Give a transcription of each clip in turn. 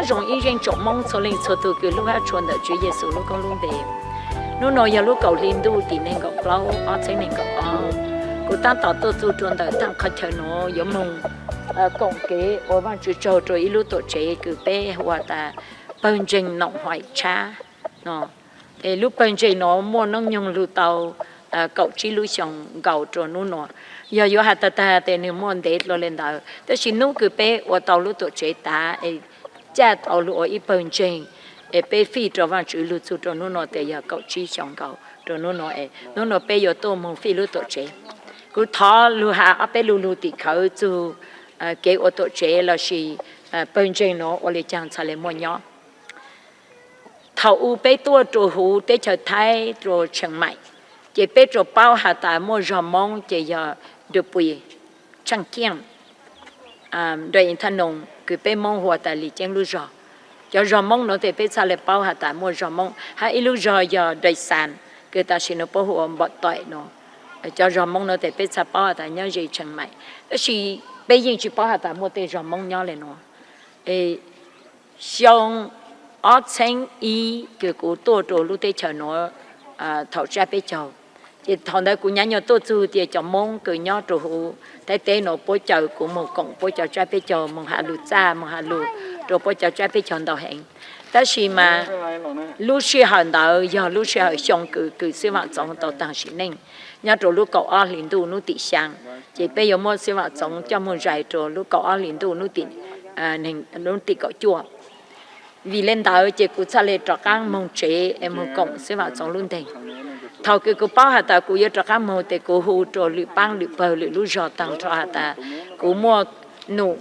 Zoo ib zeej tsoom Hmoob txhua leej txhua tus kws hlub hab tshua ntawm Tswv Yexus lub koob lub npe. Hnub nuav yog lub kaum hli ntuj tim neeg nkaum plaub ob txheeb neeg nkaum ob. Kuv taab tom tuaj txug rua ntawm taaj qhov chaw nuav yuav moog koom kev ua Vaajtswv tsaug rua ib lub tuam tsev kws peb hu has tas pawg ntseeg Noom Huaim Tshab no. Es lub pawg ntseeg nuav muaj noob nyoog lug tau kaum tsib lub xyoo nkaus rua nub nuav. Yog yuav has tag tag tes nwg muaj ntev dlua le ntawd, tab sis nub kws peb ua tau lub tuam tsev tav es caj tau lug ua ib pawg ntseeg es peb fij rua Vaajtswv lug txug rua nub nuav tes yog kaum tsib xyoo nkaus rua nub nuav es nub nuav peb yuav tuaj moog fij lub tuam tsev. Kuv thov lug has ob peb lu lug tim khawv txug kev ua tuam tsev lossis pawg ntseeg nuav ua le caag txhaj le muaj nyob. Thaum u peb tuaj rua huv teb chaws Thaib rua Tsheej Maim, ces peb rua paub has tas muaj zog Moob ces yog Dupui, Tshaaj Kiaj, Dua Ib Thaj Noog kws peb Moob hu tas Lis Ceeb lub zog. Cov zog Moob nuav tes peb txhaj le paub has tas muaj zog Moob, hab ib lub zog yog Dais Xas kws tam sim nuav puab hu ua Npom Toim no. Cov zog Moob nuav tes peb txhaj paub has tas nyob ze Tsheej Maim, tab sis peb yeej tsi paub has tas muaj tej zog Moob nyob le nuav. Xyoo ob txheeb ib kws kuv tuaj rua lub teb chaws nuav thaum tsab peb caug, ces thaum ntawd kuv nyav nyuas tuaj txug tias cov Moob kws nyob rua huv Thaib teb nuav puab caw kuv moog koom puab cov tsab peb caug, moog has lug txaj, moog has lug rua puab cov tsab peb caug ntau heev. Tab sis mas lub sij hawm ntawd yog lub sij hawm xyoo kws kws xib vam txoov tau taag sim neej nyob rua lub kaum ob hlis ntuj nub tim xyaa, ces peb yuav muab xib vam txoov coj moog zais rua lub kaum ob hlis ntuj nub tim kaum cuaj. Vim le ntawd ces kuv txhaj le rov qaab moog tsev es moog koom xib vam txoov lub nteeg. Thaum kws kuv paub has tas kuv yuav rov qaab moog tes kuv hu rua lwm paab lwm pawg lwm lub zog taag nrho has tas kuv muaj num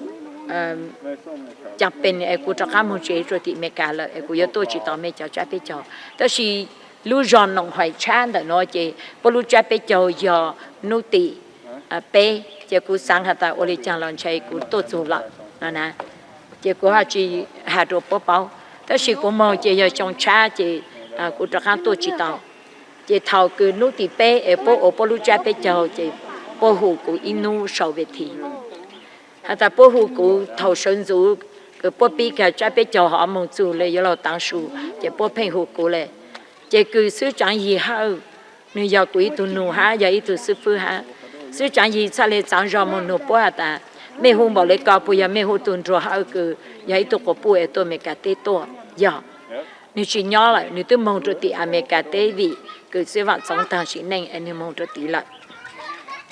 caag pes es kuv rov qaab moog tsev rua tim Amelikas lawm es kuv yuav tuaj tsi tau mej cov tsab peb caug. Tab sis lub zog Noom Huaim Tshab ntawm nuav ces puab lub tsab peb caug yog nub tim peb, ces kuv xaav has tas ua le caag los ntshe kuv tuaj txug lawm no na, ces kuv ho tsi has rua puab paub. Tab sis kuv moog ces yog xyoo tshab ces kuv rov qaab tuaj tsi tau. Ces thaum kws nub tim peb es puab ua puab lub tsab peb caug ces puab hu kuv ib nub sau ve thi. Has tas puab hu kuv thaum sawv ntxuv kws puab pib kag tsab peb caug hov moog txug le yuav luag taav su, ces puab pheej hu kuv le. Ces kws xwb Tsaav Yig Hawj, nwg yog kuv ib tug nug hab yog ib tug xwb fwb hab. Xwb Tsaav Yig txhaj le txaav zog moog nug puab has tas mej hu npaum le ko puas yog mej hu tug Nruag Hawj kws yog ib tug quas puj es tuaj Amelikas teb tuaj? Yog. Nwg tsi nyob lawm, nwg twb moog rua tim Amelikas teb vim kws xwb vam txoov taag sim neej es nwg moog rua tid lawm.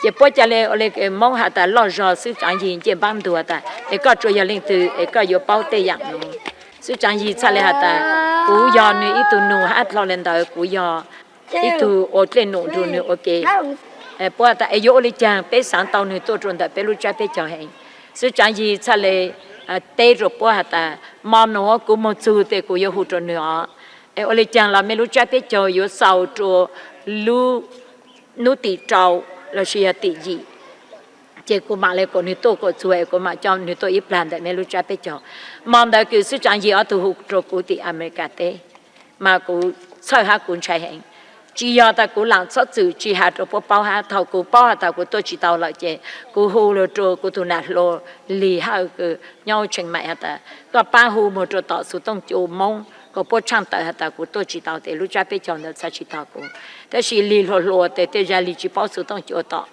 Ces puab ca le ua le Moob has tas loj zog xwb Tsaav Yig ncej npaab ntug tas es koj tsuas yog leej twg es koj yuav paub tej yaam nuav. Xwb Tsaav Yig txhaj le has tas kuv yog nwg ib tug nug hab dlhau le ntawd kuv yog ib tug ua dlej num nrug nwg ua ke. Puab has tas es yuav ua le caag peb xaav tau nwg tuaj rua ntawm peb lub tsab peb caug heev. Xwb Tsaav Yig txhaj le teb rua puab has tas mo nuav kuv moog txug tes kuv yuav hu rua nwg os. Es ua le caag los mej lub tsab peb caug yuav xaus rua lub nub tim rau lossis yog tim yim, ces kuv maam le kuas nwg tuaj kuas txug es kuv maam coj nwg tuaj ib plag ntawm mej lub tsab peb caug. Mo ntawd kws xwb Tsaav Yig ob tug hu rua kuv tim Amelikas teb, mas kuv txhawj hab kuv ntshai heev. Tsi yog tas kuv laam txhob txwm tsi has rua puab paub hab, thaum kuv paub has tas kuv tuaj tsi tau lawm ces kuv hu lug rua kuv tug nam hluas Lis Hawj kws nyob Tsheej Maim has tas koj paab hu moog rua tom Xuv Tooj Cua Moob kom puab tshaaj tawm has tas kuv tuaj tsi tau tes lub tsab peb caug ntawd txhaj tsi tau kuv. Tab sis Lis hluas hluas tes tej zag Lis tsi paub Xuv Tooj Cua tom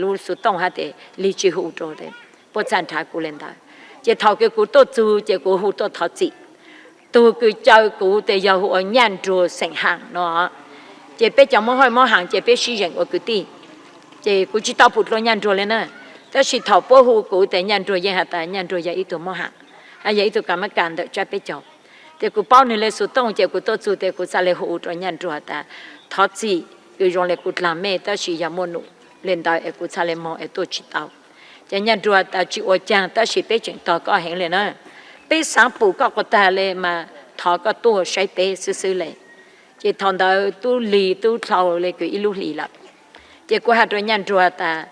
lub Xuv Tooj hab tes Lis tsi hu rua, puab txhaj nrhav kuv le ntawd. Ces thaum kws kuv tuaj txug ces kuv hu tuaj thov txim. Tug kws caw kuv tes yog hu ua Nyaj Nruag xeem Haam no. Ces peb cov Moob Hawj Moob Haam ces peb sib zeem ua kwv tij. Ces kuv tsi tau pum dlua Nyaj Nruag le na, tab sis thaum puab hu kuv tes Nyaj Nruag yeej has tas Nyaj Nruag yog ib tug Moob Haam, hab yog ib tug kas mab kas ntawm tsab peb caug. Ces kuv paub nwg le Xuv Tooj ces kuv tuaj txug tes kuv txhaj le hu rua Nyaj Nruag tas thov txim kws zoo le kuv dlaag mej tab sis yog muaj num le ntawd es kuv txhaj le moog es tuaj tsi tau. Ces Nyaj Nruag tas tsi ua caag tab sis peb tseem tog koj heev le na. Peb xaav pum koj quas tag le mas thov koj tuaj saib peb xwb xwb le. Ces thaum ntawd tub lig tub dlhau le kws ib lub hlis lawm. Ces kuv has rua Nyaj Nruag tas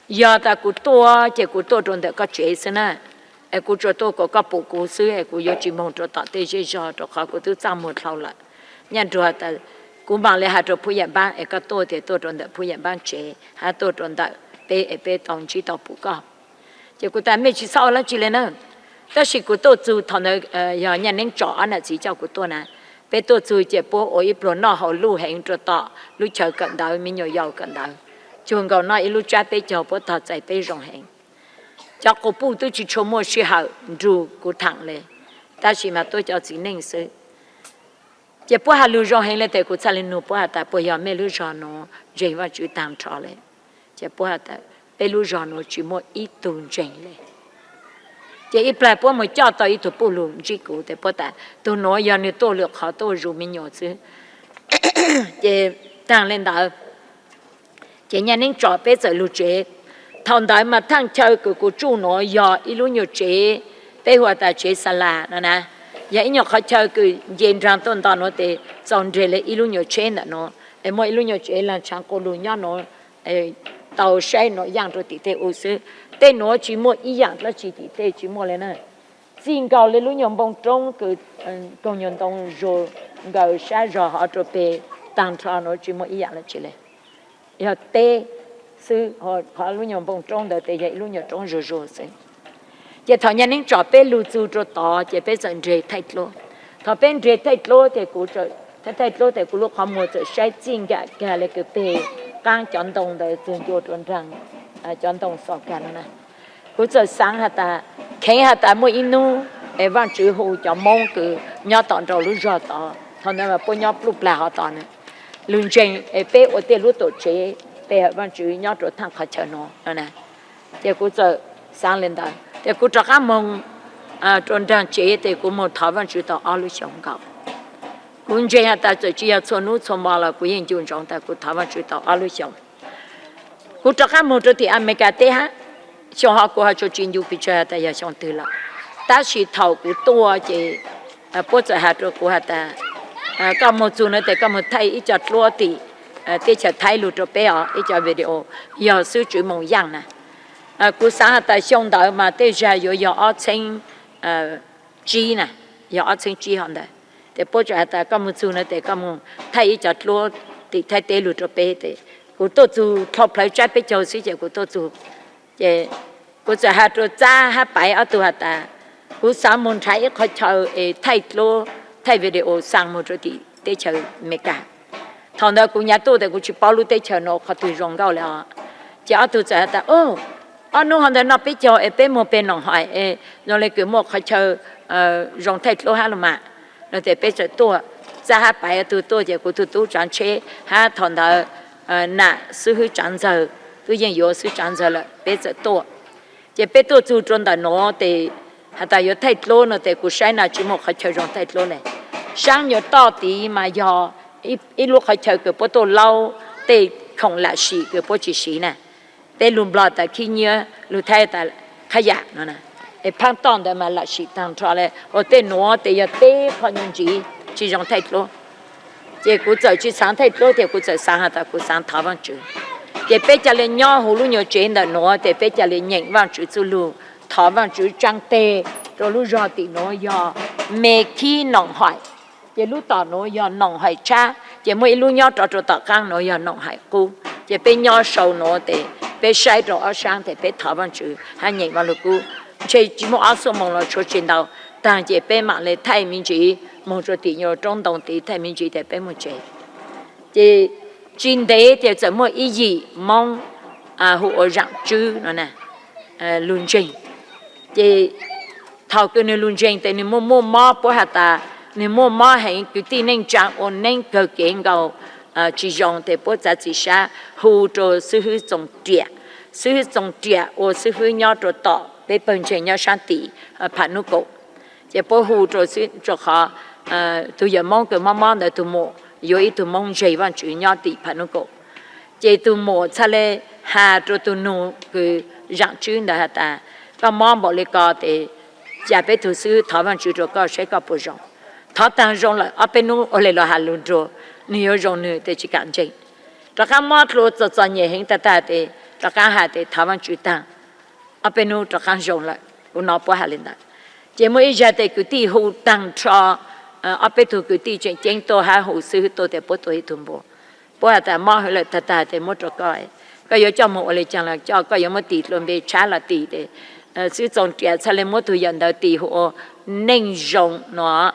yog tas kuv tuaj ces kuv tuaj rua ntawm koj tsev xwb na, es kuv tsuas tuaj kom koj pum kuv xwb es kuv yuav tsi moog rua tom tej zej zog rua qhov kuv twb txaj muag dlhau lawm. Nyaj Nruag tas kuv maam le has rua Phuv Yam Npaab es koj tuaj tes tuaj rua ntawm Phuv Yam Npaab tsev hab tuaj rua ntawm peb es peb tau ntsib tau pum koj. Ces kuv tas mej tsi txhob ua dlaab tsi le na, Tab sis kuv tuaj txug thaum ntawd yog Nyaj Neeb tsom ob nam txiv coj kuv tuaj na. Peb tuaj txug ces puab ua ib pluag noj haus luj heev rua tom lub chaw kawm ntawv, me nyuam yaus kawm ntawv, cuag nkaus noj ib lub tsab peb caug, puab tog txais peb zoo heev. Cov quas puj twb tsi tshua muaj sij hawm nrug kuv thaam le, tab sis mas tuab cov txiv neej xwb. Ces puab has lug zoo heev le tes kuv txhaj le nug puab has tas, puas yog mej lub zog nuav ntseeg Vaajtswv taag nrho le? Ces puab has tas, peb lub zog nuav tsi muaj ib tug ntseeg le. Ces ib plag puab moog coj tau ib tug puj lug ntsib kuv tes puab tas, tug nuav yog nwg tuaj lwm qhov tuaj zuj me nyuam xwb. Ces taag le ntawd, ces Nyaj Neeb tsom peb txawm lug tsev. Thaum ntawd mas thaaj chaw kws kuv tsuj nuav yog ib lub nyuas tsev, peb hu has tas tsev xa las no na, yog ib nyuas qhov chaw kws nce nraag tuaj nto nuav tes txaus nreg le ib lub nyuas tsheb ntawm nuav, es muaj ib lub nyuas tsev laag tshaav quas lug nyob nuav, tau saib nuav yaaj rua tim tej u xwb. Tej nuav tsi muaj ib yaam dlaab tsi tim tej tsi muaj le na. Txij nkaus le lub nyuas npoo roob kws koog nyuas ntoo zug nkaws sab zog hov rua peg, taag nrho nuav tsi muaj ib yaam dlaab tsi le. Yog teb xwb, qhov lub nyuas npoo roob ntawd tes yog ib lub nyuas roob zug zug xwb. Ces thaum Nyaj Neeb tsom peb lug txug rua tod ces peb txawm nreg thaij dluab. Thaum peb nreg thaij dluab tes kuv thaij dluab tes kuv lub qhov muag txawm saib txij nkam kag le kws peg qaab cov ntoo ntawd txug ncua rua nraag cov ntoo xos kag no na. Kuv txawm xaav has tas, kheev has tas muaj ib nub es Vaajtswv hu cov Moob kws nyob tom nraum lub zog tod, thaum ntawd mas puab nyob pluj plag hov tod na, lug ntseeg es peb ua tej lub tuam tsev pe hawm Vaajtswv nyob rua thaaj qhov chaw nuav no na. Ces kuv txawm xaav le ntawd tes kuv rov qaab moog rua nraag tsev tes kuv moog thov Vaajtswv tau ob lub xyoos nkaus. Kuv ntseeg has tas txawm tsi yog txhua nub txhua mo los kuv yeej ncu ntsoov tas kuv thov Vaajtswv tau ob lub xyoos. Kuv rov qaab moog rua tim Amelikas teb hab, xyoo hov kuv ho tsi ncu pes tsawg tas yog xyoo twg lawm. Tab sis thaum kuv tuaj ces puab txawm has rua kuv has tas, koj moog txug nuav tes koj moog thaij ib co dluab tim teb chaws Thaib lug rua peb os, ib co video, yog xwb tswv moos yaaj na. Kuv xaav has tas xyoo ntawd mas tej zag yuav yog ob txheeb tsib na, yog ob txheeb tsib hov ntawd. Tes puab txawm has tas koj moog txug nuav tes koj moog thaij ib co dluab tim Thaib teb lug rua peb tes. Kuv tuaj txug dlhau plawv tsab peb caug xwb ces kuv tuaj txug. Ces kuv txawm has rua Txab hab Paiv ob tug has tas, kuv xaav moog nrhav ib qhov chaw es thaij dluab, thaij video xaa moog rua tim teb chaws Amelikas. Thaum ntawd kuv nyam tuaj tes kuv tsi paub lub teb chaws nuav qhov twg zoo nkauj le os. Ces ob tug txawm has tas, ob nub hov ntawd noj peb caug es peb moog pe Noom Haim es zoo le kws muaj qhov chaw zoo thaij dluab hab los mas. No tes peb txawm tuaj, Txab hab Paiv ob tug tuaj ces kuv tug tub tsaav tsheb hab thaum ntawd nam xib hwb Tsaav Ntxawg, tub yeej yuav xib hwb Tsaav Ntxawg lawm, peb txawm tuaj. Ces peb tuaj txug rua ntawm nuav tes has tas yuav thaij dluab no tes kuv saib na tsi muaj qhov chaw zoo thaij dluab le. Saab nyuas toj tid mas yog ib lub qhov chaw kws puab tuaj laub tej khoom lam sim kws puab tsi siv na. Peb lug Nplog tas khib nyiab, lug Thaib tas qhab yam no. Es phaab toj ntawd mas lam sim taag nrho le, ua tej nuav tes yog teb qhov nyuas ntsiv tsi zoo thaij dluab. Ces kuv txawm tsi xaav thaij dluab tes kuv txawm xaav has tas kuv xaav thov Vaajtswv. Ces peb ca le nyob huv lub nyuas tsev ntawm nuav tes peb ca le nyeem Vaajtswv txuj lug, thov Vaajtswv tsaa teg rua lub zog tim nuav yog Me Khib Noom Haim. Ces lub tom nuav yog Noom Haim tshab, ces muaj ib lub nyob rov rua tom qaab nuav yog Noom Haim qub. Ces peb nyob sau nuav tes peb saib rua ob saab tes peb thov Vaajtswv hab nyeem Vaaj Lug Kub. Ntshe tsi muaj ob xuab moos los tshuav tsi ntau, taag ces peb maam le thaij me ntsis moog rua tim nyuas roob ntoo tid, thaij me ntsis tes peb moog tsev. Ces tsi ntev tes txawm muaj ib yim Moob hu ua Zaam Tswb no lug ntseeg. Ces thaum kws nwg lug ntseeg tes nwg muaj muaj mob, puab has tas nwg muaj mob heev, kwv tij neej tsaa ua neeb kawg kev nkaus, tsi zoo tes puab txav txim sab hu rua xib hwb Txoos Riam. Xib hwb Txoos Riam ua xib hwb nyob rua tom peb pawg ntseeg nyob saab tim Pham Nub Kaum. Ces puab hu rua, rua qhov tug yawm Moob kws mob mob ntawd tug muam yuav ib tug Moob ntseeg Vaajtswv nyob tim Pham Nub Kaum. Ces tug muam txhaj le has rua tug nug kws Zaam Tswb ntawd has tas, koj mob npaum le ko tes ca peb tug xib hwb thov Vaajtswv rua koj saib koj puas zoo. Thov taag zoo lawm ob peb nub ua le los has lug nrug, nwg yuav zoo nwg tes tsi kaam ntseeg. Rov qaab mob dlua txom txom nyem heev tag tag tes rov qaab has tes thov Vaajtswv taag, ob peb nub rov qaab zoo lawm. Kuv nov puab has le ntawd. Ces muaj ib zag tes kwv tij hu taag nrho, ob peb tug kwv tij tseem ceeb tuaj hab hu xib hwb tuaj tes puab tua ib tug npua. Puab has tas mob hwv lawm tag tag tes muab rua koj, koj yuav coj moog ua le caag los coj, koj yuav muab tis dlua npe tshab los tis tes xwb txoos riam txhaj le muab tug yawm ntawd tis hu ua Neej Zoo no.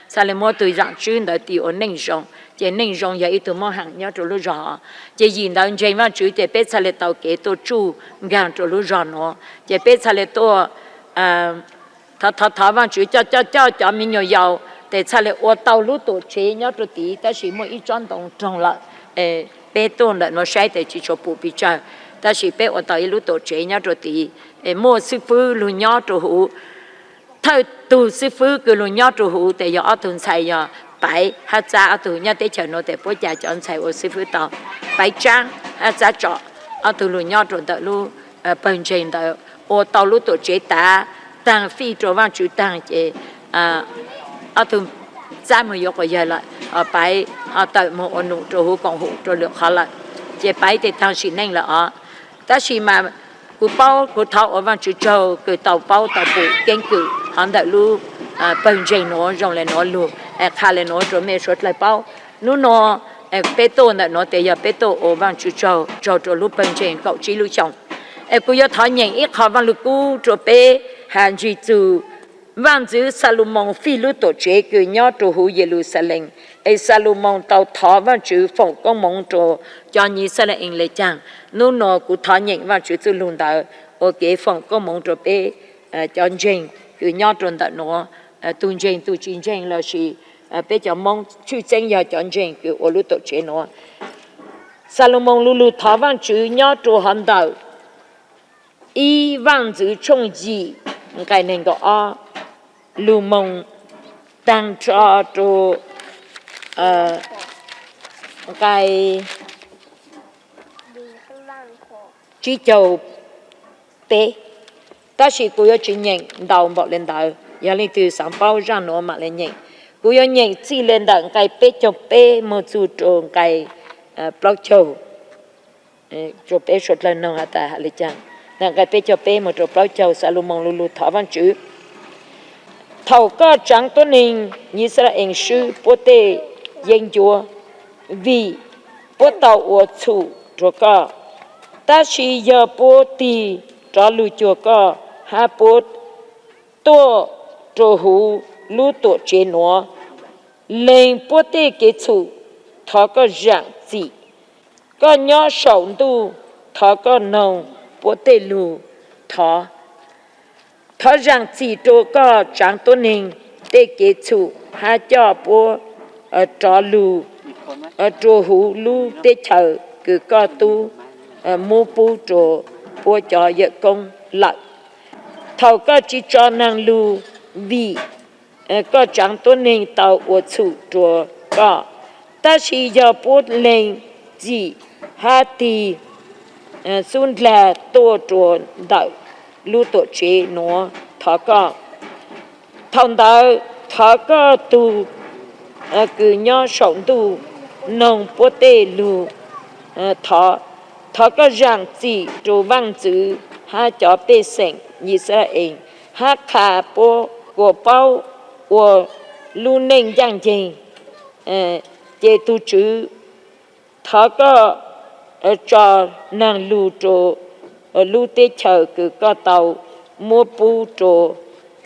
Txhaj le muab tug zaam tswb ntawd tis ua Neej Zoo, ces Neej Zoo yog ib tug moob heem nyob rua lub zog. Ces yim ntawd ntseeg Vaajtswv ces peb txhaj le tau kev tuaj tsuj nkaag rua lub zog nuav, ces peb txhaj le tuaj thov thov Vaajtswv coj coj coj cov me nyuam yaus, ces txhaj le ua tau lub tuam tsev nyob rua tid. Tab sis muaj ib tsob ntoo roog lawm, peb tuaj ntawm nuav saib tes tsi tshua pum pes tsawg, tab sis peb ua tau ib lub tuam tsev nyob rua tid. Muaj xwb fwb lug nyob rua huv, thawj tug xwb fwb kws lug nyob rua huv tes yog ob tug ntxhais yog Paiv hab Txab ob tug. Nyob teb chaws nuav tes puab ca cov ntxhais ua xwb fwb tau, Paiv Tsaab hab Txab Tsom ob tug lug nyob rua ntawm lub pawg ntseeg ntawd, ua tau lub tuam tsev tav taag fij rua Vaajtswv taag ces ob tug Txab moog yuav quas yawg lawm, Paiv ho tawm moog ua num rua huv koom hum rua lwm qhov lawm, ces Paiv tes taag sim neej lawm os. Tab sis mas kuv paub kuv thov ua Vaajtswv tsaug kws tau paub tau pum keeb kwm hov ntawm lub pawg ntseeg nuav zoo le nuav lug, qha le nuav rua mej suav dlawg paub. Nub nua peb tuaj ntawm nuav tes yog peb tuaj ua Vaajtswv tsaug, tsaug rua lub pawg ntseeg kaum tsib lub xyoo. Es kuv yuav thov nyeem ib qho Vaaj Lug Kub rua peb has ntsig txug Vaajntxwv Xalumoos fij lub tuam tsev kws nyob rua huv Yeluxalees, es Xalumoos tau thov Vaajtswv foom koob moov rua cov Yixalayees le caag. Nub nua kuv thov nyeem Vaajtswv txuj lug ntawd ua kev foom koob moov rua peb cov ntseeg kws nyob rua ntawm nuav, tug ntseeg tug tsi ntseeg lossis peb cov Moob tshwj xeeb yog cov ntseeg kws ua lub tuam tsev nuav. Xalumoos lu lug thov Vaajtswv nyob rua hov ntawm ib Vaajntxwv tshooj yim nqai neeg nkaum ob, lug moog taag nrho rua nqai tsib caug peb, tab sis kuv yuav tsi nyeem ntau npaum le ntawd, yog leej twg xaav paub zaaj nuav mam le nyeem. Kuv yuav nyeem txij le ntawm nqai peb caug peb moog txug rua nqai plaub caug, rua peb suav dlawg noog has tas has le caag. Ntawm nqai peb caug peb moog rua plaub caug, Xalumoos lu lug thov Vaajtswv: Thaum koj tsaav tuab neeg Yixalayees swb puab tej yeeb ncuab, vim puab tau ua txhum rua koj. Tab sis yog puab tig rov lug cuag koj hab puab tuaj rua huv lub tuam tsev nuav, lees puab tej kev txhum, thov koj zaam txim koj nyob saum ntuj, thov koj noog puab tej lug thov. Thov zaam txim rua koj tsaav tuab neeg tej kev txhum hab coj puab rov lug rua huv lub teb chaws kws koj tub muab pub rua puab cov yawm koob lawm. Thaum koj tsi tso naag lug vim koj tsaav tuab neeg tau ua txhum rua koj, tab sis yog puab lees txim hab tig xub ndlag tuaj rua ntawm lub tuam tsev nuav thov koj, thaum ntawd thov koj tug kws nyob saum ntuj noog puab tej lug thov. Thov koj zaam txim rua vaaj ntxwv hab cov pej xeem Yixalayees, hab qha puab kuas paub ua lub neej ncaaj nceeg. Ces tug Tswv, thov koj tso naag lug rua lub teb chaws kws koj tau muab pub rua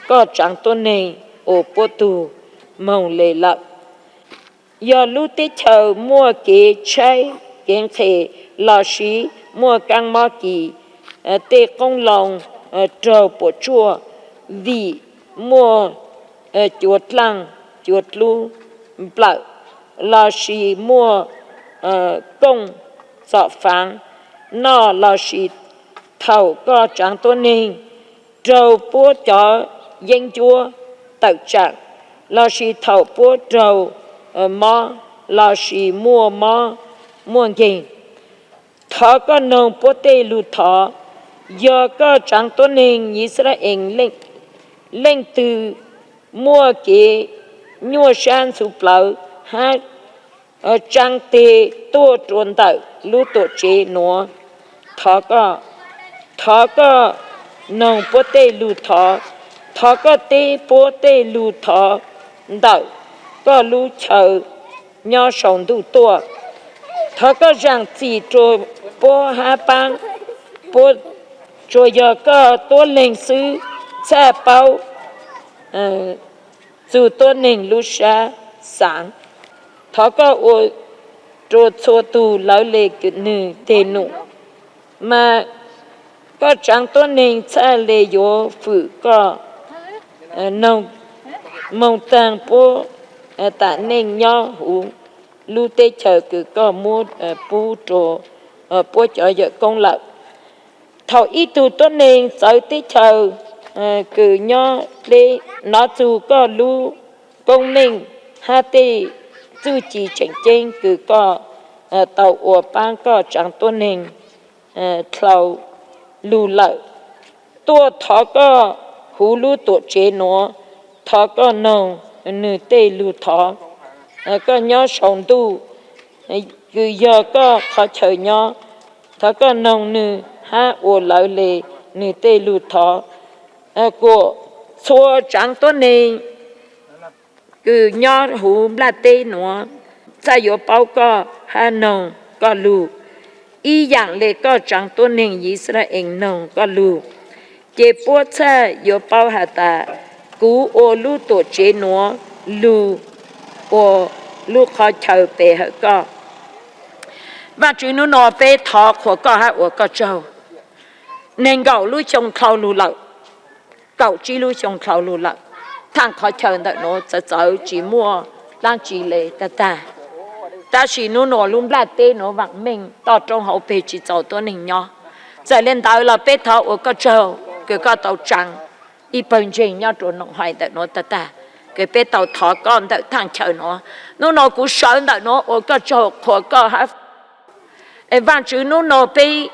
koj tsaav tuab neeg ua puab tug moog le lawm. Yog lub teb chaws muaj kev tshaib kev nqhis lossis muaj kaab mob kis, tej qoob loo raug puam tsuaj vim muaj cua dlaaj cua dlub nplawm, lossis muaj kooj txom faav noj, lossis thaum koj tsaav tuab neeg raug puab cov yeeb ncuab tawm tsaam, lossis thaum puab raug mob lossis muaj mob muaj nkeeg, thov koj noog puab tej lug thov. Yog koj tsaav tuab neeg Yixalayees leej twg muaj kev nyuaj sab ntxhuv plawv hab tsaa teg tuaj rua ntawm lub tuam tsev nuav, thov koj, thov koj noog puab tej lug thov. Thov koj teb puab tej lug thov ntawm koj lub chaw nyob saum ntuj tuaj. Thov koj zaam txim rua puab hab paab puab Tsuas yog koj tuab leeg xwb txhaj paub txug tuab neeg lub sab xaav. Thov koj ua rua txhua tug lawv le nwg teg num, mas koj tsaav tuab neeg txhaj le yuav fwm koj noog moog taag puab tam neej nyob huv lub teb chaws kws koj muab pub rua puab cov yawm koob lawm. Thaum ib tug tuab neeg txawv teb chaws kws nyob dleb nov txug koj lub koob meej hab tej txuj ci tseem ceeb kws koj tau ua paab koj tsaav tuab neeg dlhau lug lawm, tuaj thov koj huv lub tuam tsev nuav, thov koj noog nwg tej lug thov. Koj nyob saum ntuj kws yog koj qhov chaw nyob, thov koj noog nwg hab ua lawv le nwg tej lug thov, kuas txhua tsaav tuab neeg kws nyob huv nplaj teb nuav txhaj yuav paub koj hab noog koj lug, ib yaam le koj tsaav tuab neeg Yixalayees noog koj lug. Ces puab txhaj yuav paub has tas, kuv ua lub tuam tsev nuav lug ua lub qhov chaw pe hawm koj. Vaajtswv, nub nua peb thov qhuas koj hab ua koj tsaug. Neeg nkaum lub xyoo dlhau lug lawm, kaum tsib lub xyoo dlhau lug lawm, thaaj qhov chaw ntawm nuav txawv txawv tsi muaj dlaab tsi le tag tag. Tab sis nub nua lub nplaj teb nuav vaam meej, toj roob hauv peg tsi txaus tuab neeg nyob. Txawm le ntawd los peb thov ua koj tsaug kws koj tau tsaav ib pawg ntseeg nyob rua noom hais ntawm nuav tag tag, kws peb tau thov koj ntawm thaaj chaw nuav. Nub nua kuv sawv ntawm nuav ua koj tsaug qhuas koj hab Es Vaajtswv, nub nua peb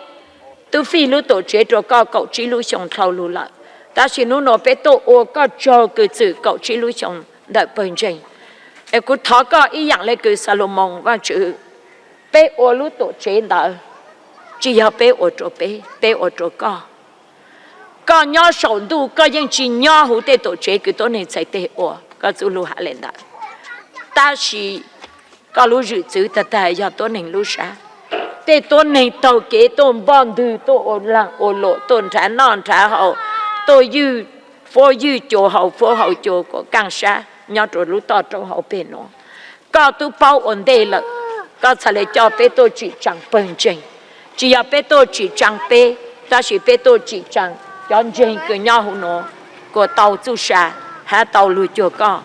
tub fij lub tuam tsev rua koj kaum tsib lub xyoo dlhau lug lawm, tab sis nub nua peb tuaj ua koj tsaug kws txwm kaum tsib lub xyoo ntawm pawg ntseeg. Es kuv thov koj ib yaam le kws Xalumoos, Vaajtswv, peb ua lub tuam tsev ntawd tsi yog peb ua rua peb, peb ua rua koj. Koj nyob saum ntuj, koj yeej tsi nyob huv tej tuam tsev kws tuab neeg txhais teg ua, koj txuj lug has le ntawd. Tab sis koj lub zwm txwv tag tag yog tuab neeg lub sab. Tej tuab neeg taug kev tuaj npoj ntwg, tuaj ua laag ua luam, tuaj nrhav noj nrhav haus, tuaj ywj fuab ywj cua haus fuab haus cua kuas kaaj sab nyob rua lub toj roob hauv peg nuav. Koj tub paub ua ntej lawm, koj txhad le coj peb tuaj tsim tsaa pawg ntseeg. Tsi yog peb tuaj tsim tsaa peb, tab sis peb tuaj tsim tsaa cov ntseeg kws nyob huv nuav kuas tau txuj sa hab tau lug cuag koj.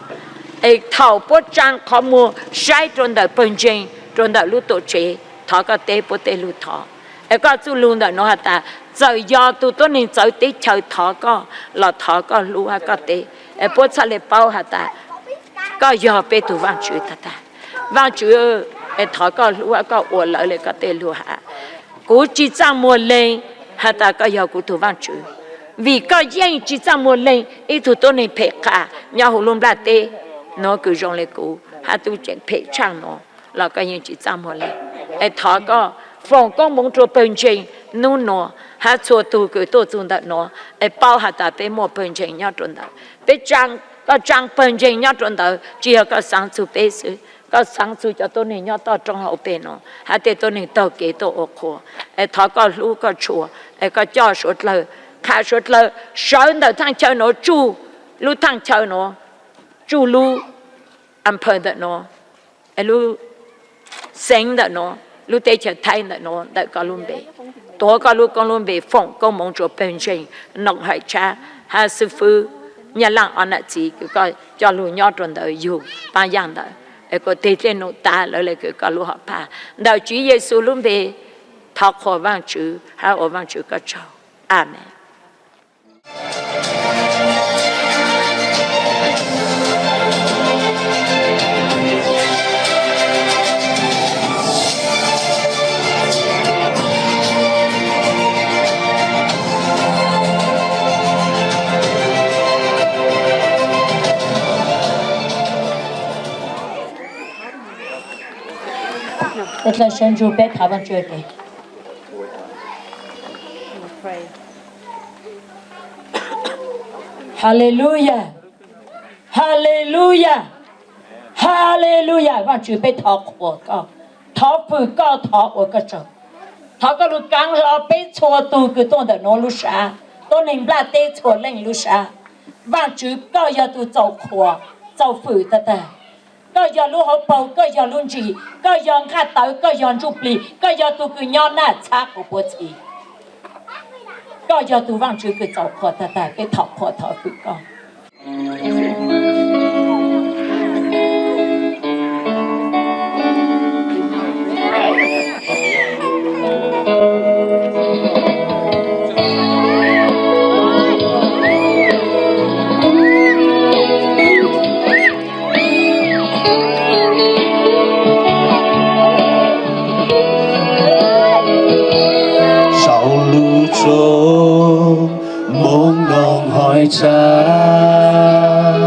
Es thaum puab tsaa qhov muag saib rua ntawm pawg ntseeg, rua ntawm lub tuam tsev, thov koj teb puab tej lug thov. Es koj txuj lug ntawm nuav has tas, txawm yog tug tuab neeg txawv teb chaws thov koj los thov koj hlub hab koj teb, es puab txhaj le paub has tas koj yog peb tug Vaajtswv tag tag. Vaajtswv, es thov koj hlub hab koj ua lawv le koj tej lug has. Kuv tsi txaj muag lees has tas koj yog kuv tug Vaajtswv, vim koj yeej tsi txaj muag lees ib tug tuab neeg phem qha nyob huv lub nplaj teb nuav kws zoo le kuv hab tub ceev phem tshaaj nuav los koj yeej tsi txaj muag lees. Es thov koj foom koob moov rua pawg ntseeg nub nua hab txhua tug kws tuaj txug ntawm nuav, es paub has tas peb muaj pawg ntseeg nyob rua ntawd. Peb, koj tsaav pawg ntseeg nyob rua ntawd tsi yog koj xaav txug peb xwb, koj xaav txug cov tuab neeg nyob toj roob hauv peg nuav hab tej tuab neeg taug kev tuaj ua qhua. Es thov koj hlub koj tshua, es koj coj suav dlawg, qha suav dlawg sawv ntawm thaaj chaw nuav tsuj lub thaaj chaw nuav, tsuj lub amphaw ntawm nuav, lub xeev ntawm nuav, lub teb chaws Thaib ntawm nuav ntawm koj lub npe. Tuav koj lub koob lub npe foom koob moov rua pawg ntseeg Noom Hais Tshab hab xib fwb Nyaj Laaj ob nam txiv kws koj coj lug nyob rua ntawd yug paab yaaj ntawd, es kuas teg dlej num tav lawv le kws koj lub hom phaj. Ntawm Tswv Yexus lub npe thov qhuas Vaajtswv hab ua Vaajtswv koj tsaug. Amees. Dlawg sawv ntsug peb thov Vaajtswv. Haleluya. Haleluya. Haleluya. Vaajtswv, peb thov qhuas koj, thov fwm koj, thov ua koj tsaug. Thov koj lug kaav hlo peb txhua tug kws tuaj ntawm nuav lub sab, tuab neeg nplaj teb txhua leej lub sab. Vaajtswv, koj yog tug txaus qhuas, txaus fwm tag tag. Koj yog lub hauv paug, koj yog lub ntsis, koj yog nqaj tawv, koj yog ntsuj plig, koj yog tug kws nyob naj txhab quas puav txhis. Koj yog tug Vaajtswv kws txaus qhuas tag tag, peb thov qhuas thov fwm koj. Saum lub tsob moo noog hoi tsav,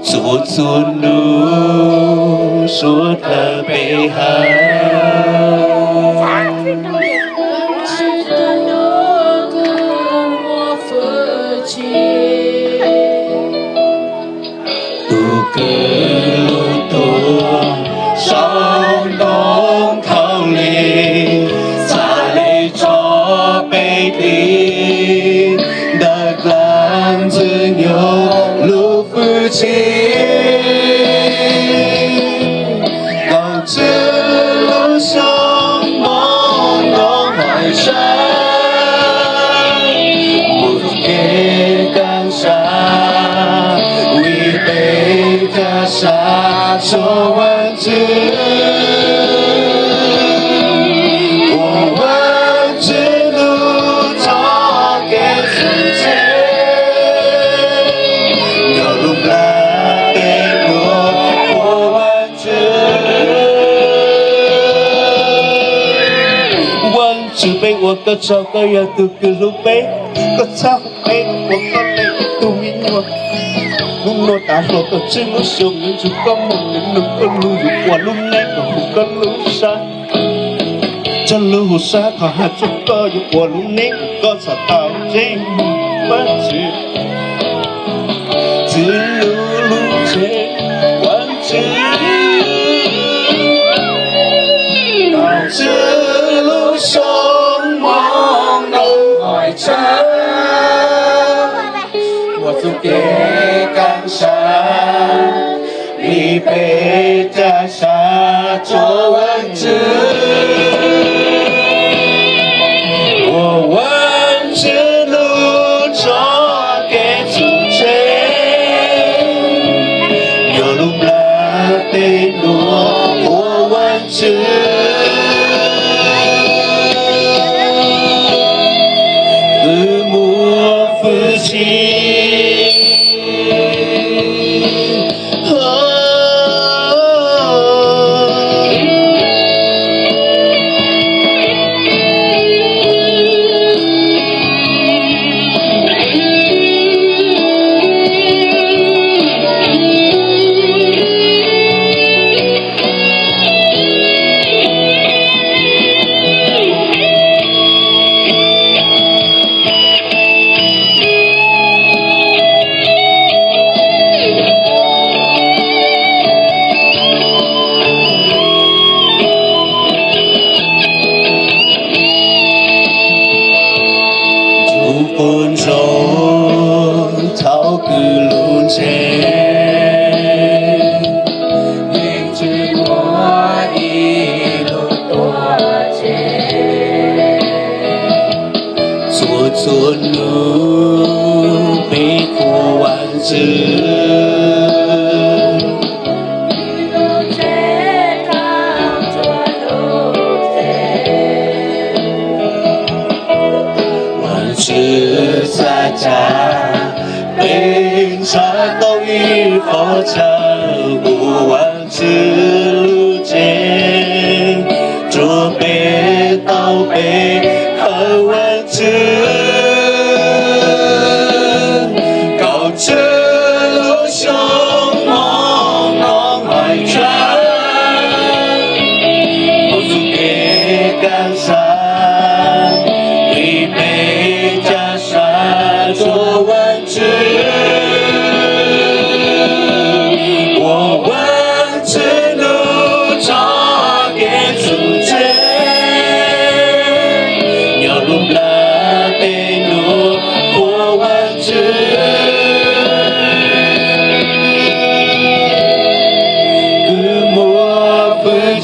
txhua txhua nub suav dlawg peb hawm. Tug kws lug tuag saum ntoo khaub lig, txhad le tso peb dim ntawm dlaab Ntxwg Nyoog lub fwj chim. Kaum tswv lub xyoo moog noo hais sab, mus txug kev kaaj sab, vim peb ca sab tsuav Vaajtswv. Ua Vaajtswv lug txoj kev xwm txheej, nyob lub nplaj teb nuav ua Vaajtswv. Vaajtswv, peb ua koj tsaug, koj yog tug kws hlub peb, koj txhaj hu peb ua koj le ib tug me nyuam. Lub nuav tav hluas koj txhij lub xyoo yuav ntsug koj moog, yuav nug koj lug, yuav ua lub neej kom hu koj lub sab. Txhaj lub hu sab thov hab txug koj, yuav ua lub neej kom koj txhaj tau tseeb. Vaajtswv, txwv lub lub tsev, Vaajtswv, kaum tswv lub xyoo moog noo hais sab, ua txug kev kaaj sab, vim peb ca sab tsuav Vaajtswv. Ua Vaajtswv lug txoj kev xwm txheej, nyob lub nplaj teb nuav ua Vaajtswv. Kwv muaj fwj chim. Tug quas ntsoog thaum kws lug ntseg, yeej tsi muaj ib lub tuag tseg. Txhua txhua nub peb qhuas Vaajtswv, Vaajtswv txhaj ca peb ntshaw tau ib qhov chaw ua Vaajtswv lub tsev, rua peb tau pe hawm Vaajtswv. Kaum tswv lub xyoo moog noo hais sab, mus txug kev kaaj sab, vim peb ca sab tsuav Vaajtswv.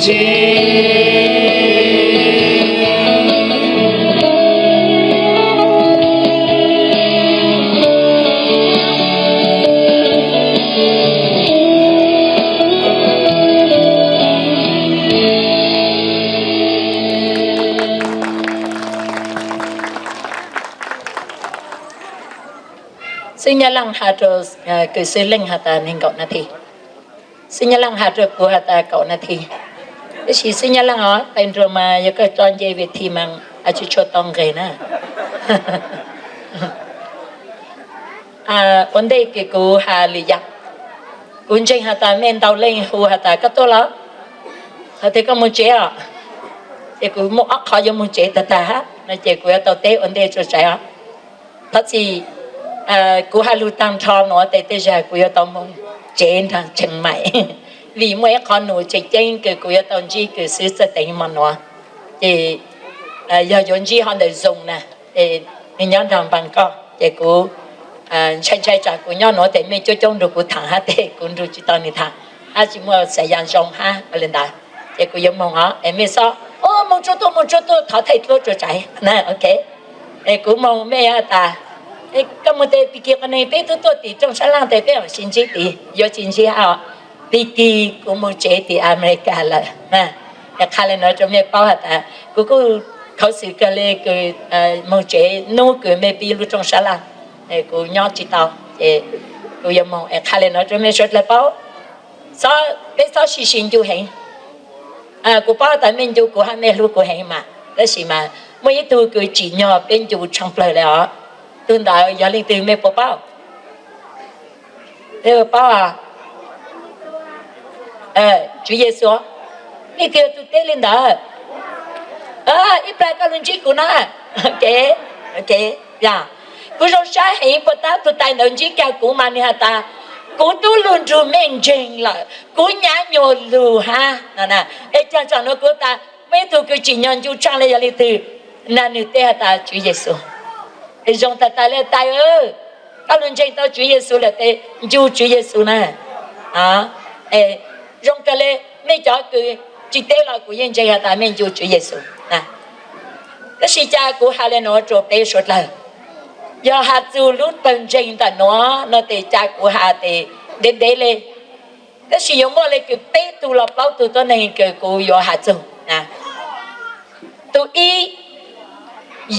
Xib Nyab Laj has rau, kws xib leej has tas nees nkaum nas this. Xib Nyab Laj has rau kuv has tas kaum nas this. Tab sis xib Nyab Laj os, qee nruas mas yog koj tso nce ves this mas tsis tshua tau nqes na. Ua ntej kws kuv has lwm yam, kuv ntseeg has tas mej ntau leej hu has tas koj tuaj los, ho tias koj moog tsev os. Ces kuv muaj ob qhov yuav moog tsev tag tag hab no ces kuv yuav tau teb ua ntej tso tsaiv os. Thov txim, kuv has lug taag nrho nuav tes tej zag kuv yuav tau moog tsev nraag Tsheej Maim, vim muaj ib qhov num tseem ceeb kws kuv yuav tau ntsib kws xib Txawj Teev mog nuav. Ces yog yuav ntsib ho ntawm Zoom na, es nws nyob nraag Npaas Koj, ces kuv ntshai ntshai tsam kuv nyob nuav tes mej coob coob nrug kuv thaam hab tes kuv nrug tsis tau nws thaam, hab tsis muaj xav yas zoo hab ua le ntawd. Ces kuv yuav moog os, es mej xob moog tsuag tuaj moog tsuag tuaj thov thaij duab tso tsaiv na, ok. Es kuv moog mej has tas, koj moog tes Pig Kig qhov neeg peb tub tuaj tim rooj sab laaj tes peb mam sib ntsib tid, yuav tsis ntsib hab os. Pig Kig kuv moog tsev tim Amelikas lawm. Es qha le nuav rua mej paub has tas kuv kuj khuv xim kawg le kws moog tsev nub kws mej pib lub rooj sab laaj, kuv nyob tsis tau, ces kuv yuav moog es qha le nuav rua mej suav dlawg paub. Peb txhob sib sib ncu heev. Kuv paub tas mej ncu kuv hab mej hlub kuv heev mas, tab sis mas muaj ib tug kws tsim nyog peb ncu tshaaj plawg le os. Tug ntawd yog leej twg mej puas paub? Mej puas paub? Tswv Yexus. Leej twg tug teb le ntawd? Ib plag koj lug ntsib kuv na. Kuv zoo sab heev puas tab tug tais ntawd ntsib kag kuv mas nwg has tas, kuv tub lug nrug mej ntseeg lawm, kuv nyab nyuas lug hab. Es caag tsam nuav kuv tas, muaj ib tug kws tsim nyog ncu tshaaj le yog leej twg? Na nwg teb has tas Tswv Yexus. Es zoo tag tag le tais, koj lug ntseeg tau Tswv Yexus lawm tes ncu Tswv Yexus na. Zoo kawg le, mej cov kws tsis teb los kuv yeej ntseeg has tas mej ncu Tswv Yexus. Tab sis ca kuv has le nuav rua peb suav dlawg, yog has txug lub tawg ntseeg ntawm nuav no tes ca kuv has tes ntev ntev le. Tab sis yuav muaj le kws peb tug los plaub tug tuab neeg kws kuv yuav has txug. Tug ib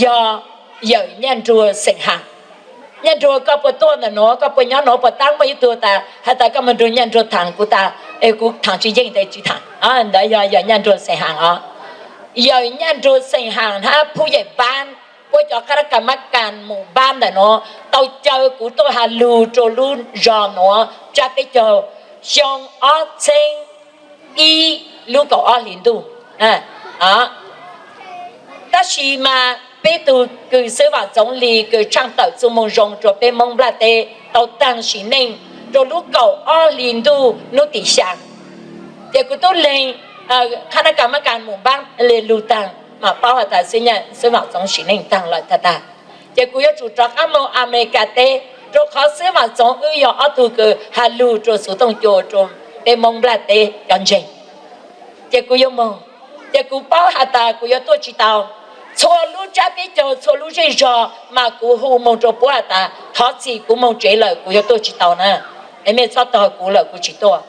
yog Yawm Nyaj Nruag xeem Haas. Nyaj Nruag koj puas tuaj ntawm nuav, koj puas nyob nuav, puas tab muaj ib tug tas has tas koj moog nrug Nyaj Nruag thaam kuv tas, es kuv thaam tsis yeej tes tsis thaam. Ntawd yog Yawm Nyaj Nruag xeem Haas os. Yawm Nyaj Nruag xeem Haas hab Phub Yem Npab, puab cov qhab dab kas mab kas mus npab ntawm nuav tau caw kuv tuaj has lug rua lub zog nuav tsab peb caug xyoo ob txheeb ib lub kaum ob hlis ntuj. Tab sis mas peb tug kws xwb Vam Txoov Lis kws tshaaj tawm txuj moo zoo rua peb Moob nplaj teb tau taag sim neej rua lub kaum ob hlis ntuj nub tim xyaa. Ces kuv tub leeg qhab dab kas mab kas mus npab le lug taag mas paub has tas xwb Vam Txoov sim neej taag lawm tag tag. Ces kuv yuav tsum rov qaab moog Amelikas teb, rua qhov xwb Vam Txoov wb yog ob tug kws has lug rua xuv tooj cua rua peb Moob nplaj teb cov ntseeg. Ces kuv yuav moog, ces kuv paub has tas kuv yuav tuaj tsis tau. Txhua lub tsab peb caug, txhua lub zej zog mas kuv hu moog rua puab has tas thov txim kuv moog tsev lawm kuv yuav tuaj tsis tau na. Es mej txhob tog kuv lawm kuv tsis tuaj.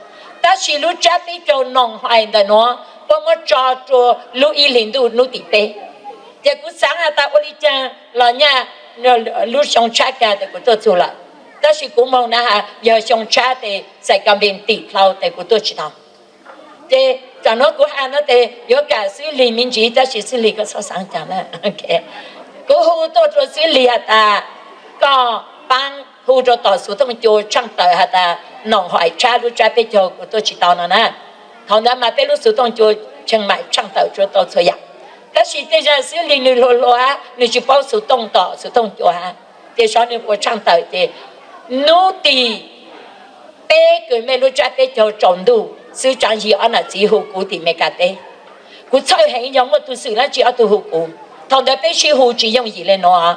Tab sis lub tsab peb caug Noom Hais ntawm nuav puab muab tso rua lub ib hlis ntuj nub tim peb. Ces kuv xaav has tas ua li caag los nyaj lub xyoo tshab kag tes kuv tuaj txug lawm. Tab sis kuv moog na has yog xyoo tshab tes xais kas npes tim dlau tes kuv tuaj tsis tau. Ces tam nuav kuv has nuav tes yuav kam xwb lig me ntsis tab sis xwb lig koj txhob xaav caag na. Kuv hu tuaj rua xwb lig has tas koj paab hu rua tom xuv tooj cua tshaaj tawm has tas Noom Hais tshab lub tsab peb caug kuv tuaj tsis tau no na. Thaum ntawd mas peb lub xuv tooj cua Tsheej Maim tshaaj tawm tsuav tau txhua yaam. Tab sis tej zag xwb lig nwg hluas hluas hab nwg tsis paub xuv tooj tom xuv tooj cua hab, ces xyov nwg puas tshaaj tawm ces nub tim peb kws mej lub tsab peb caug tsaus ntuj xwb Tsaav Yig ob nam txiv hu kuv tim Meskas teb. Kuv txhawj heev yog muaj tug xwm dlaab tsi ob tug hu kuv. Thaum ntawd peb sib hu tsis yooj yim le nuav.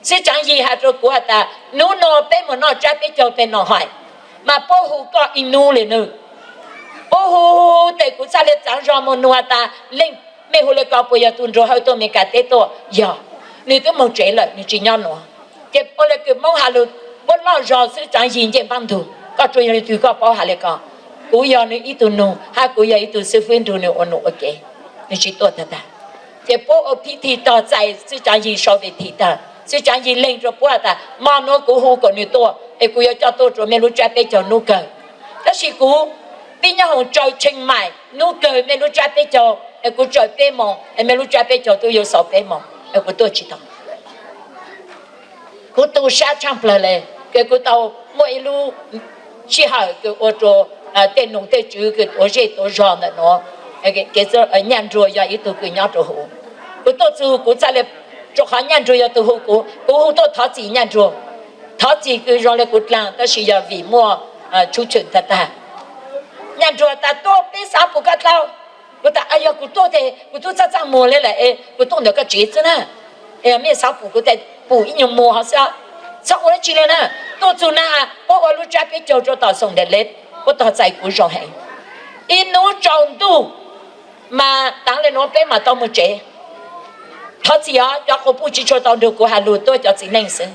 Xwb Tsaav Yig has rua kuv has tas nub no peb mus noj tsab peb caug peg Noom Hais, mas puab hu koj ib nub le nwg. Puab hu hu Ces kuv txhaj li txaav zog moog nug has tas, Leej, mej hu le ko puas yog tug Nruas Hawj tuaj Meskas teb tuaj? Yog. Nwg twb moog tsev lawm, nwg tsis nyob nuav. Ces ua le kws Moob has lug, puab loj zog xwb, Tsaav Yig ncej npaab ntug, koj tsuas yog leej twg koj paub has le ko? Kuv yog nwg ib tug nug hab kuv yog ib tug xib fwb nrug nwg ua num ua ke, nwg tsis tuaj tag tag. Ces puab ua phib thij tog txais xib Tsaav Yig sau ve thij tag, xib Tsaav Yig leeg rua puab has tas, Mo nuav kuv hu kom nwg tuaj es kuv yuav coj tuaj rua mej lub tsab peb caug nub kawg. Tab sis kuv pib nyob hoos tsawg Tsheej Maim nub kawg mej lub tsab peb caug es kuv tsawg peb moos es mej lub tsab peb caug tub yuav xaus peb moos es kuv tuaj tsis tau. Kuv tu sab tshaaj plawg le, kws kuv tau muaj ib lub sij hawm kws ua rua tej nus tej tswv kws tuav zej tuav zog ntawm nuav, Nyaj Nruag yog ib tug kws nyob rua huv. Kuv tuaj txug kuv txhaj le, rua qhov Nyaj Nruag yog tug hu kuv, kuv hu tuaj thov txim Nyaj Nruag. Thov txim kws zoo le kuv dlaag tab sis yog vim muaj tshub tshwm tag tag. Nyaj Nruag tas, Tuaj peb xaav pum koj dlua. Kuv tas, Yog kuv tuaj tes kuv tub txaj txaj muag le lawm es kuv tuaj ntawm koj tsev xwb na. Mej xaav pum kuv tes pum ib nyuag muag hov xwb, txhob ua dab tsi le na. Tuaj txug na, puab ua lub tsab peb caug rua tom Xoom Ntam le, puab tog txais kuv zoo heev. Ib nub tsaus ntuj mas taav le nuav peb mam tau moog tsev. Thov txim os, cov quas puj tsis tshua tau nrug kuv has lug, tuab cov txiv neej xwb.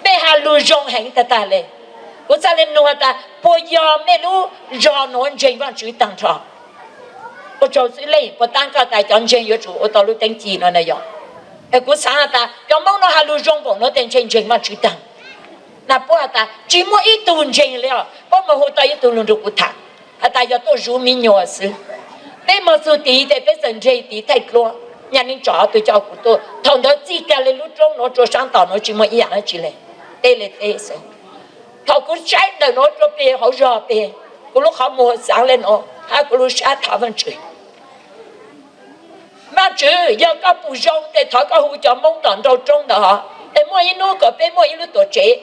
Mej has lug zoo heev tag tag le. Kuv txhaj le nug has tas, Puas yog mej lub zog nuav ntseeg Vaajtswv taag nrho? Ua tsaug xwb leej, puas taab koj tas cov ntseeg yuav tsum ua tau lub teeb ci nuav na yog? Es kuv xaav has tas cov Moob nuav has lug zoo npaum nuav tes ntshe ntseeg Vaajtswv taag. Na puab has tas tsis muaj ib tug ntseeg le os, puab moog hu tau ib tug lug nrug kuv tham has tas yog tuaj zuv miv nyuas xwb. Peb moog txug tid tes peb txawm ntseeg tid thaij dluab, Nyaj Neeb Tsov tug coj kuv tuaj. Thaum ntawd txij kag le lub roob nuav rua saab tom nuav tsis muaj ib yaam dab tsi le, teb le teb xwb. Thaum kuv saib ntawm nuav rua peg hauv zog peg, kuv lub qhov muag xaav le nuav hab kuv lub sab thov Vaajtswv, Vaajtswv, yog koj pum zoo tes thov koj hu cov Moob tom nraum roob ntawd hov, es muaj ib nub kom peb muaj ib lub tuam tsev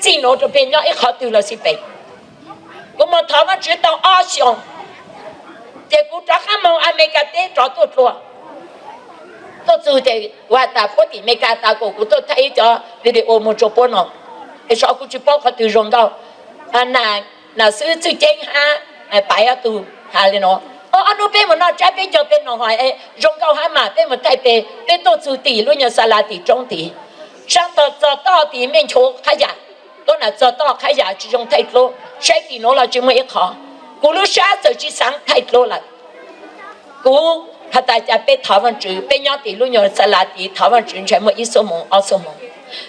txij nuav rua peg nyob ib qhov twg los xij pem. Kuv moog thov Vaajtswv tau ob xyoos, ces kuv rov qaab moog Amelikas teb rov tuaj dlua. Tuaj txug tes kuv has tas puab tim Amelikas tas kom kuv tuaj thaij ib cov video moog rua puab noog, es xyov kuv tsis paub qhov twg zoo nkauj. Nam xwb Txwj Ceeb hab Paiv ob tug has le nuav, Ob nub peb moog noj tsab peb caug peb noog hov zoo nkauj hab mas peb moog thaij peg. Peb tuaj txug tim lub nyuag xa las tim roob tid, saab tog txog toj tim mej nchuav qhab yam, tuab nam txog toj qhab yam tsis zoo thaij dluab, saib tim nuav los tsis muaj ib qho. Kuv lub sab txawm tsis xaav thaij dluab lawm. Kuv has tas cas peb thov Vaajtswv, peb nyob tim lub nyuag xa las tid thov Vaajtswv ntshe muaj ib xuab moos ob xuab moos.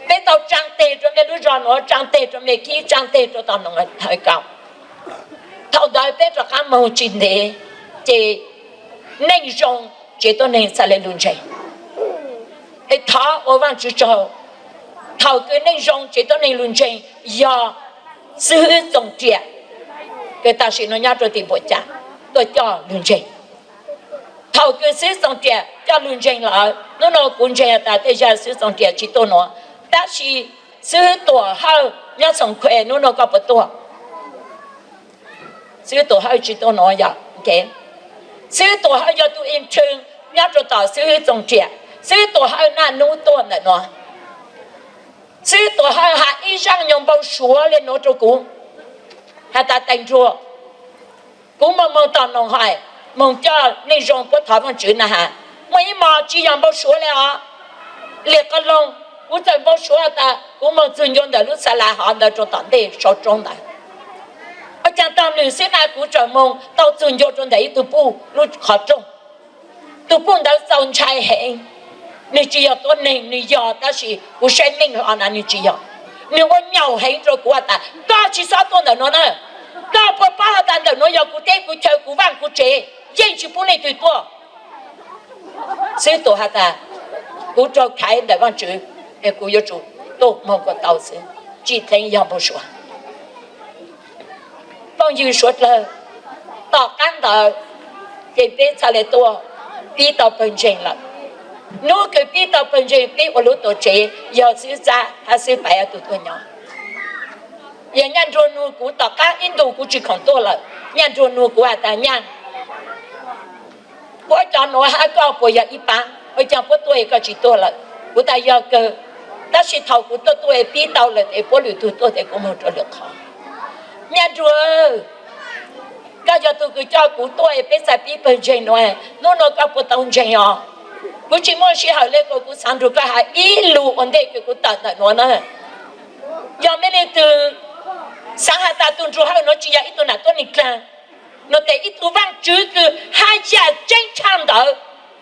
Peb tau tsaa teg rua mej lub zog nuav, tsaa teg rua mej kib, tsaa teg rua tog noog hawv kaus. Thaum ntawd peb rov qaab moog tsis ntev, ces neej zoo tsev tuab neeg txhaj le lug ntseeg. Es thov ua Vaajtswv tsaug, thaum kws neej zoo tsev tuab neeg lug ntseeg yog xib hwb Txoos Riam, kws tam sim nuav nyob rua tim Npuam Cas, tuaj coj lug ntseeg. Thaum kws xib hwb Txoos Riam coj lug ntseeg lawm, nub nua kuv ntseeg tas tej zag xib hwb Txoos Riam tsis tuaj nuav, tab sis xib hwb Tuam Hawj nyob Xoom Khuev, nub nua koj puas tuaj? Xib hwb Tuam Hawj tsis tuaj nuav yog. Xib hwb Tuam Hawj yog tug intern nyob rua tom xib hwb Txoos Riam. Xib hwb Tuam Hawj naj nub tuaj ntawm nuav. Xib hwb Tuam Hawj has ib zaaj nyuag npau suav le nuav rua kuv, has tas Teem Nruag, kuv moog moog tom noog hawv, moog coj neej zoo puab thov Vaajtswv na has, muaj ib mos tsis yog npau suav le os. Lim qos loog, kuv txawm npau suav tas kuv moog txug ncua ntawm lub xa las hov ntawd rua tom ntej sau roob ntawd. Ua caag tog nwg xwb na kuv txawm moog tau txug ncua rua ntawm ib tug puj lub qhov rooj. Tug puj ntawd txaus ntshai heev, nwg tsis yog tuab neeg, nwg yog tab sis kuv saib meej hlo na nwg tsis yog. Nwg ua nyaum heev rua kuv has tas koj tsis xob tuaj ntawm nuav na, koj puas paub has tas ntawm nuav yog kuv teb kuv chaw kuv vaaj kuv tsev, yeej tsis pub leej twg tuaj. Xib hwb Tuam has tas kuv raug khaiv ntawm Vaajtswv es kuv yuav tsum tuaj moog kuas tau xwb, tsis dleev yog npau suav. Phooj ywg suav dlawg, tom qaab ntawd ces peb txhaj le tuaj pib tau pawg ntseeg lawm. Nub kws pib tau pawg ntseeg peb ua lub tuam tsev yog xib hwb Txab hab xib hwb Paiv ob tug tuaj nyob. Yog Nyaj Nruag nug kuv tom qaab ib ntus kuv tsis khoom tuaj lawm, Nyaj Nruag nug kuv has tas Nyaj, puab cov nuav hab koj puas yog ib paab? Ua caag puab tuaj es koj tsis tuaj lawm? Kuv tas yog kawg, tab sis thaum kuv tuaj tuaj es pib tau lawm tes puab lwm tug tuaj tes kuv moog rua lwm qhov. Nyaj Nruag, Koj yog tus kws coj kuv tuaj es peb txais pib pawg ntseeg nuav, hnub nuav koj puas tau ntseeg os? Kuv tsis muaj sij hawm le, kuv xaav nrug koj has ib lug ua ntej kws kuv tawm ntawm nuav na. Yog mej leej twg xaav has tas tug nruag hawj nuav tsis yog ib tug nam tuab neeg dlaag, nuav tes ib tug Vaajtswv kws haj yam tseeb tshaj ntawd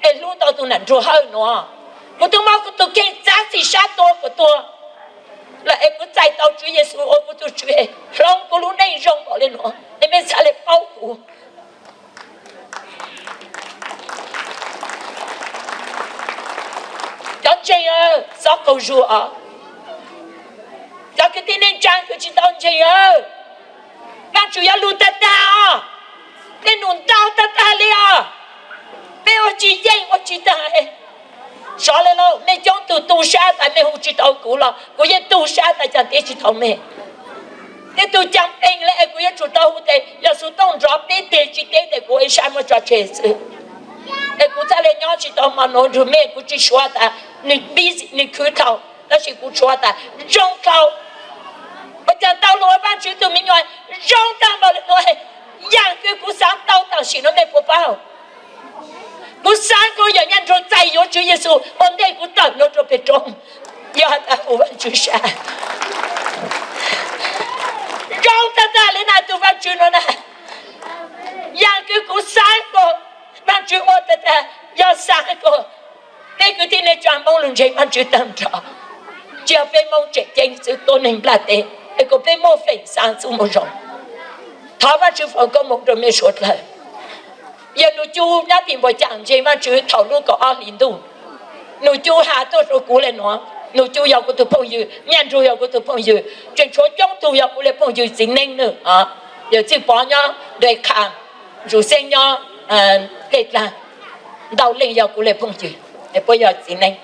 es hlub tau tug nam nruag hawj nuav. Kuv tub mob kuv tug kheej txav txim sab tua kuas tuag lawm es kuv txais tau Tswv Yexus ua kuv tug Tswv, hloov kuv lub neej zoo npaum le nuav es mej txhaj le paub kuv. Cov ntseeg, txhob qaug zug os. Cov kwv tij neej tsaa kws tsis tau ntseeg, Vaajtswv yuav lug tag tag os. Tej num ntau tag tag li os. Peb ua tsis yeej ua tsis taag. Sov le lauj, mej coob tug tu sab tas mej hu tsis tau kuv los kuv yeej tu sab tas caag teb tsis tau mej. Tej tug caag peeg le es kuv yuav tsum tau hu tes yog xu tooj nrov peb teg tsis teb tes kuv ib sab muab tso tseg xwb. Es kuv txhaj le nyob tsis tau hmo nuav nrug mej, kuv tsis suav tas nwg pib nwg khwv dhau, tab sis kuv suav tas zoo dhau. Ua caag tau lug ua Vaajtswv tug me nyuam zoo tag npaum le nuav, yaam kws kuv xaav tau tam sim nuav mej puas paub? Kuv xaav kuv yog nyaj nrug txais yuav Tswv Yexus ua ntej kuv tawm nuav rua peg roob, yog has tas hu Vaajtswv sab. Zoo tag tag le na tug Vaajtswv nuav na. Yaam kws kuv xaav kuas Vaajtswv ua tag tag, yog xaav kuas peb kwv tij neej tsaa Moob lug ntseeg Vaajtswv taag nrho, tsis yog peb Moob tseem ceeb xwb tuab neeg nplaj teb, es kuas peb muaj feem xaav txuj moo zoo. Thov Vaajtswv foom koob moov rua mej suav dlawg. Yog Nus Cu nyob tim Npuag Caam ntseeg Vaajtswv thaum lub kaum ob hlis ntuj, Nus Cu has tuaj rua kuv le nuav. Nus Cu yog kuv tug phooj ywg, Nyaj Nrug yog kuv tug phooj ywg, tseem tshuav coob tug yog kuv le phooj ywg txiv neeb nawb. Yawm Txwj Pov nyob Dej Qha, Ntsuj Xeeb nyob Dej Dlaag, ntau leej yog kuv le phooj ywg, puab yog txiv neeb.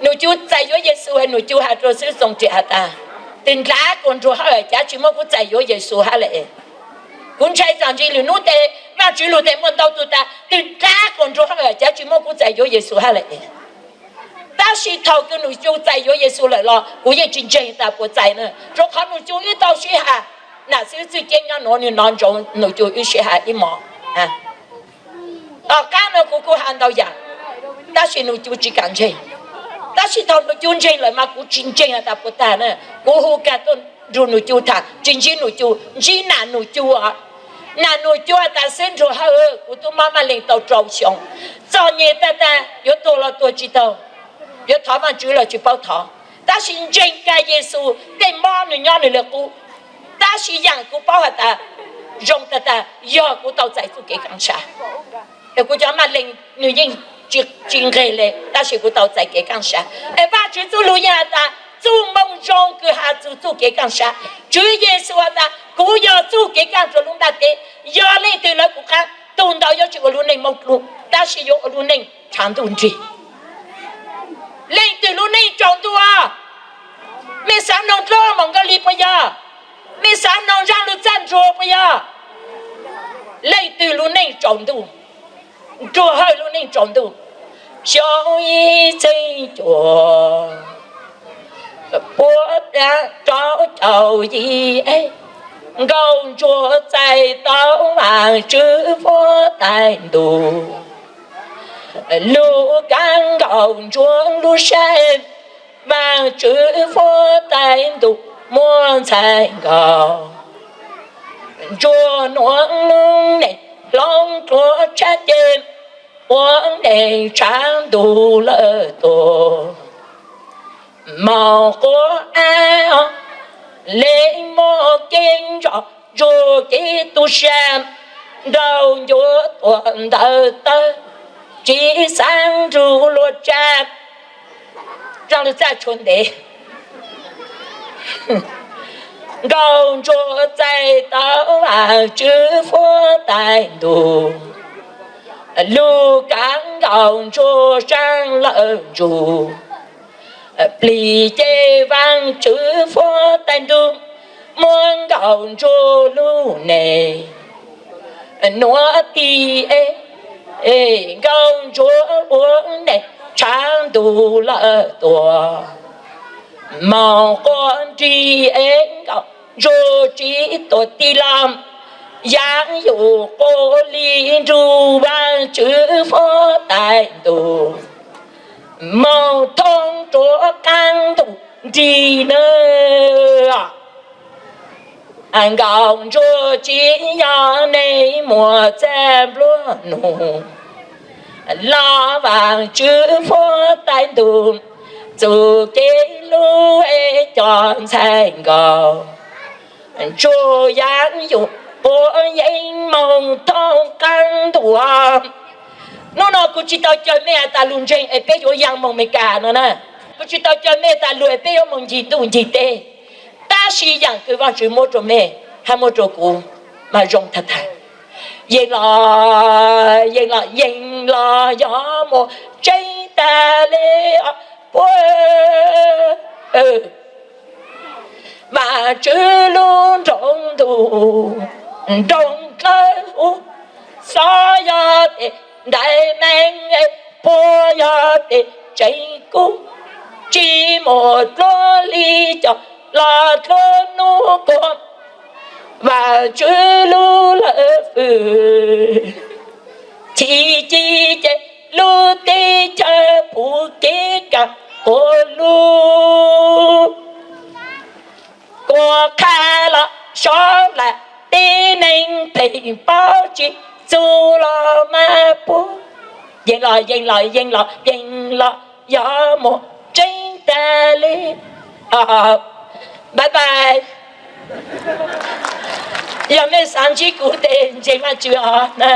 Nus Cu txais yuav Yexus, Nus Cu has rua xwb Txoov Riam has tas, twg dlaab kuas Nruag Hawj cav tsis muab kuv txais yuav Yexus hab le. Kuv ntshai txog ntsis lwm nub tes Vaajtswv lug tes muaj ntau tug tas, twg dlaab kuas Nruag Hawj cav tsis muab kuv txais yuav Yexus hab le. Tab sis thaum kws Nus Cu txais yuav Yexus lawm los kuv yeej tsis ntseeg tas puas txais na, rua qhov Nus Cu wb tau sib has. Nam xib hwb Txwj Ceeb nyob nuav, nwg nov ntsoov Nus Cu wb sib has ib mos. Tom qaab no kuv kuj has ntau yaam, tab sis Nus Cu tsis kam ntseeg. Tab sis thaum Nus Cu ntseeg lawm mas kuv tsis ntseeg has tas puas tag na. Kuv hu kag tuaj nrug Nus Cu tham, tsis ntsib Nus Cu, ntsib Nam Nus Cu os. Nam Nus Cu has tas xib hwb Nruag Hawj, kuv tub mob maj leeg tau rau xyoo, txom nyem tag tag, yuav tuag los tuag tsis taug, yuav thov Vaajtswv los tsis paub thov, tab sis ntseeg kag Yexus, tej mob nwg nyob nwg le qub. Tab sis yaam kuv paub has tas zoo tag tag yog kuv tau txais txuj kev kaaj sab. Es kuv cov maj leeg nwg yeej tsis nqeg le, tab sis kuv tau txais kev kaaj sab. Es Vaajtswv txuj lug yeej has tas txuj moo zoo kws has txug txuj kev kaaj sab. Tswv Yexus has tas kuv yog txuj kev kaaj rua lub nplaj teb, yog leej twg lawv kuv qaab, tug ntawd yuav tsis ua lub neej mob dlub, tab sis yuav ua lub neej tshav ntuj nrig. Leej twg lub neej tsaus ntuj os? Mej xaav noog dlub moog Nkauj Lig puas yog? Mej xaav noog Zaaj Lug Txaj Ntsuag puas yog? Leej twg lub neej tsaus ntuj? Nruag Hawj lub neej tsaus ntuj. Xyoo ib txheeb cuaj puas peb rau caum yim, Nkauj Ntsuag txais tau Vaajtswv Fuab Tais Ntuj. Lug kaab Nkauj Ntsuag lub sab, Vaajtswv Fuab Tais Ntuj muaj ntxhais Nkauj Ntsuag nuav lub neej hloov dlua tshab ceg, ua neej tshav ntuj lawm tuag. Moog quas ab, le muaj kev ntso ntsuag kev tu sab, nraug ncuav tuam ntawv tawg, tsis xaav nrug luag tsa. Zaaj Lug Txaj Ntsuag ntev. Nkauj Ntsuag txais tau Vaajtswv Fuab Tais Ntuj, lug kav Nkauj Ntsuag saab lawm ntsug. Plig ces Vaajtswv Fuab Tais Ntuj muab Nkauj Ntsuag lub neej nuav tig, Nkauj Ntsuag ua neej tshav ntuj lawm tuag. Moog quas nrig es Nkauj Ntsuag tsis tuam tig los, Yaam yug quas li nrug Vaajtswv huab tais ntuj, moog thoob rua qaab ntug nrig nawb. Nkaus ntsuag tsi yog neeg muaj txag nplua nuj, los Vaajtswv huab tais ntuj txuj kev lub ev cov ntxhais nkaus. Ntsuag yaam yug quas yeej moog thoob qaab ntug. Nub no kuv tsi tau caw mej tas lug ntseeg es peb yuav yaa moog Amelikas no na. Kuv tsi tau caw mej tas lug es peb yuav moog ncig ntuj ncig teb, tab sis yaam kws Vaajtswv muab rua mej hab muab rua kuv mas zoo tag tag. Yeej los, yeej los, yeej los yog moog tseeb tag le puab. Vaajtswv lub nroog ntuj, nroog dlawb huv, xob yog tes ntais meej, puab yog tes tseem kub, tsi muaj dluab li cov los dluab nub kuag. Vaajtswv lub lawv fwj, chim ci ces lub teb chaws puv kev kaam quas lub, kuas qha los sov lam teb neeg pheej paub tsi txug los mas puab. Yeej los, yeej los, yeej los, yeej los yog moog tseeb tag le. Bye bye. Yog mej xaav ntsib kuv tes ntseeg Vaajtswv os na.